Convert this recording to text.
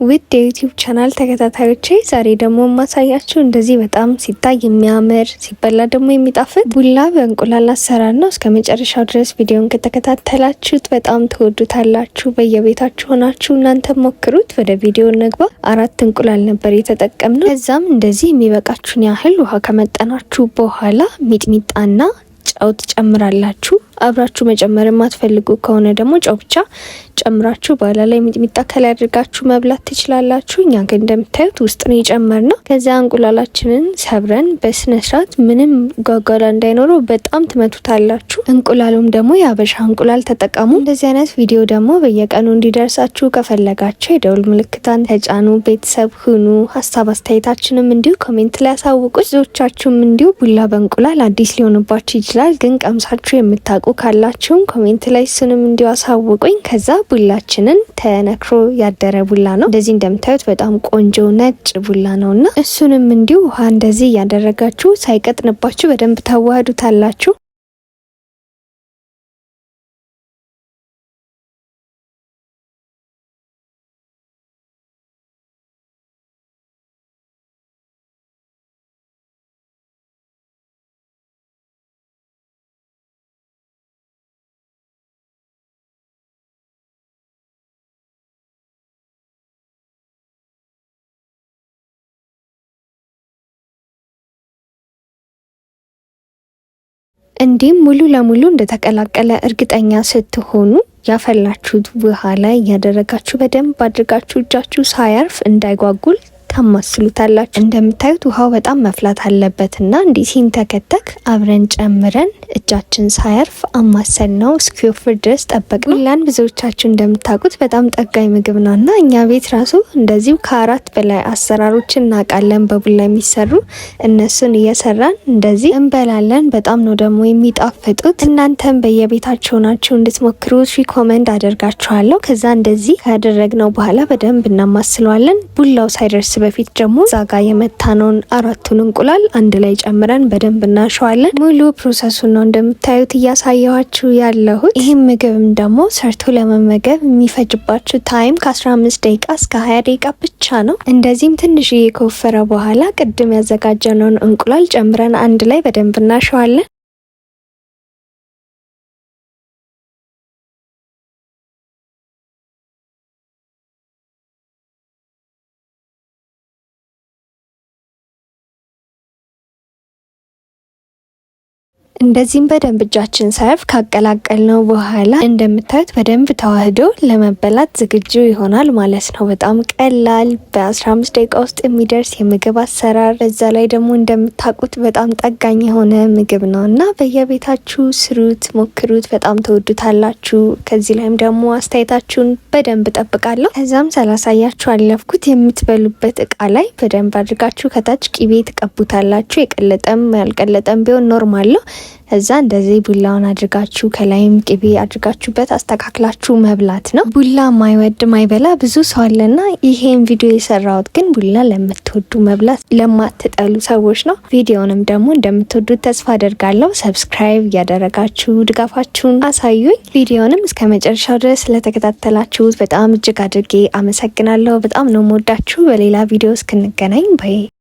ውድ የ YouTube channel ተከታታዮቼ፣ ዛሬ ደግሞ የማሳያችሁ እንደዚህ በጣም ሲታይ የሚያምር፣ ሲበላ ደግሞ የሚጣፍጥ ቡላ በእንቁላል አሰራር ነው። እስከ መጨረሻው ድረስ ቪዲዮን ከተከታተላችሁት በጣም ትወዱታላችሁ። በየቤታችሁ ሆናችሁ እናንተ ሞክሩት። ወደ ቪዲዮ እንግባ። አራት እንቁላል ነበር የተጠቀምነው። ከዛም እንደዚህ የሚበቃችሁን ያህል ውሃ ከመጠናችሁ በኋላ ሚጥሚጣና ጨው ትጨምራላችሁ። አብራችሁ መጨመር የማትፈልጉ ከሆነ ደግሞ ጨው ብቻ ጨምራችሁ በኋላ ላይ ሚጥሚጣ ከላይ አድርጋችሁ መብላት ትችላላችሁ። እኛ ግን እንደምታዩት ውስጥ ነው የጨመርነው። ከዚያ እንቁላላችንን ሰብረን በስነ ስርዓት ምንም ጓጓላ እንዳይኖረው በጣም ትመቱታላችሁ። እንቁላሉም ደግሞ የአበሻ እንቁላል ተጠቀሙ። እንደዚህ አይነት ቪዲዮ ደግሞ በየቀኑ እንዲደርሳችሁ ከፈለጋችሁ የደውል ምልክቷን ተጫኑ፣ ቤተሰብ ሁኑ። ሀሳብ አስተያየታችንም እንዲሁ comment ላይ ያሳውቁ። ብዙዎቻችሁም እንዲሁ ቡላ በእንቁላል አዲስ ሊሆንባችሁ ይችላል፣ ግን ቀምሳችሁ የምታውቁ ካላችሁም comment ላይ እሱንም እንዲሁ አሳውቁኝ። ከዛ ቡላችንን ተነክሮ ያደረ ቡላ ነው። እንደዚህ እንደምታዩት በጣም ቆንጆ ነጭ ቡላ ነው እና እሱንም እንዲሁ ውሃ እንደዚህ እያደረጋችሁ ሳይቀጥንባችሁ በደንብ ታዋህዱታላችሁ። እንዲህም ሙሉ ለሙሉ እንደተቀላቀለ እርግጠኛ ስትሆኑ ያፈላችሁት ውሃ ላይ እያደረጋችሁ በደንብ አድርጋችሁ እጃችሁ ሳያርፍ እንዳይጓጉል ታማስሉታላችሁ። እንደምታዩት ውሃው በጣም መፍላት አለበትና እንዲህ ሲንተከተክ አብረን ጨምረን እጃችን ሳያርፍ አማሰልነው እስኪወፍር ድረስ ጠበቅነው። ቡላን ብዙዎቻችሁ እንደምታውቁት በጣም ጠጋኝ ምግብ ነውና እኛ ቤት ራሱ እንደዚሁ ከአራት በላይ አሰራሮችን እናውቃለን በቡላ የሚሰሩ። እነሱን እየሰራን እንደዚህ እንበላለን። በጣም ነው ደግሞ የሚጣፍጡት። እናንተም በየቤታችሁ ናችሁ እንድትሞክሩ recommend አደርጋችኋለሁ። ከዛ እንደዚህ ካደረግነው በኋላ በደንብ እናማስለዋለን። ቡላው ሳይደርስ በፊት ደግሞ እዛ ጋ የመታነውን አራቱን እንቁላል አንድ ላይ ጨምረን በደንብ እናሸዋለን። ሙሉ process ኡን ነው እንደምታዩት እያሳየኋችሁ ያለሁት። ይህም ምግብም ደግሞ ሰርቶ ለመመገብ የሚፈጅባችሁ time ከ15 ደቂቃ እስከ 20 ደቂቃ ብቻ ነው። እንደዚህም ትንሽዬ ከወፈረ በኋላ ቅድም ያዘጋጀነውን እንቁላል ጨምረን አንድ ላይ በደንብ እናሸዋለን። እንደዚህም በደንብ እጃችን ሳያርፍ ካቀላቀልነው በኋላ እንደምታዩት በደንብ ተዋህዶ ለመበላት ዝግጁ ይሆናል ማለት ነው። በጣም ቀላል፣ በ15 ደቂቃ ውስጥ የሚደርስ የምግብ አሰራር፣ በዛ ላይ ደግሞ እንደምታውቁት በጣም ጠጋኝ የሆነ ምግብ ነው እና በየቤታችሁ ስሩት፣ ሞክሩት፣ በጣም ትወዱታላችሁ። ከዚህ ላይም ደግሞ አስተያየታችሁን በደንብ እጠብቃለሁ። ከዛም ሳላሳያችሁ አለፍኩት። የምትበሉበት እቃ ላይ በደንብ አድርጋችሁ ከታች ቂቤ ትቀቡታላችሁ። የቀለጠም ያልቀለጠም ቢሆን normal ነው። እዛ እንደዚህ ቡላውን አድርጋችሁ ከላይም ቅቤ አድርጋችሁበት አስተካክላችሁ መብላት ነው። ቡላ ማይወድ ማይበላ ብዙ ሰው አለና ይሄን ቪዲዮ የሰራሁት ግን ቡላ ለምትወዱ፣ መብላት ለማትጠሉ ሰዎች ነው። ቪዲዮንም ደግሞ እንደምትወዱት ተስፋ አደርጋለሁ። Subscribe እያደረጋችሁ ድጋፋችሁን አሳዩኝ። ቪዲዮንም እስከ መጨረሻው ድረስ ስለተከታተላችሁት በጣም እጅግ አድርጌ አመሰግናለሁ። በጣም ነው የምወዳችሁ። በሌላ ቪዲዮ እስክንገናኝ bye።